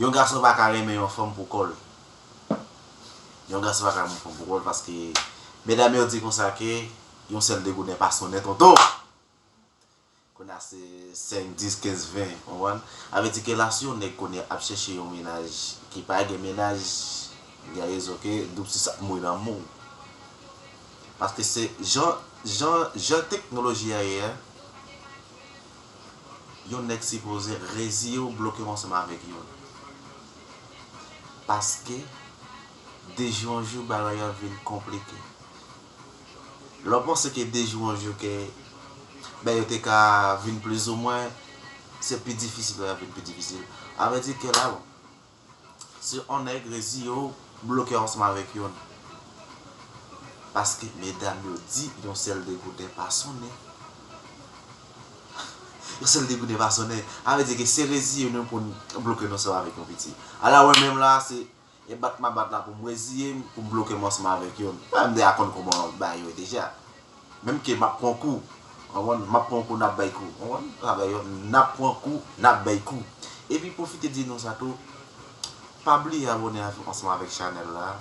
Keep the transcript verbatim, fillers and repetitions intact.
Yon gason pa ka renmen yon fanm pou kò l. Yon gason pa ka renmen yon fanm pou kò l paske medam yo di konsa ke yon sèl degouden pa sonnen tonton. Kounye a se senk, dis, kenz, ven, w konprann? Sa vle di ke la si yon nèg kounye a ap chèche yon mennaj ki pa gen mennaj, gen rezon ke doub sis ap mouri lanmou. Paske se jan, jan, jan teknoloji a ye a, yon nèg sipoze reziye w bloke w ansanm avèk youn. Paske de jou an jou bagay yo ap vin konplike. Lè w panse ke de jou an jou ke bagay yo te ka vin plizoumwen, se pi difisil, bagay yo ap vin pi difisil. Sa vle di ke la, bon, si yon nèg reziye w bloke w ansanm avèk youn. Paske medam yo di yon sèl degouden pa sonnen. Yon sèl degouden pa sonnen. Sa vle di ke se reziye nou pou n bloke nou ansanm avèk yon piti. Ala mwen menm la, se e bat m ap bat la pou m reziye m, pou m bloke m ansanm avèk youn. Mwen menm deja konn kòman bagay yo ye deja. Menm ke m ap pran kou, w konprann? M ap pran kou, n ap bay kou, w konprann? Sa bagay yo, n ap pran kou, n ap bay kou. Epi pwofite di nou sa tou, pa bliye abòne ansanm avèk chanèl la.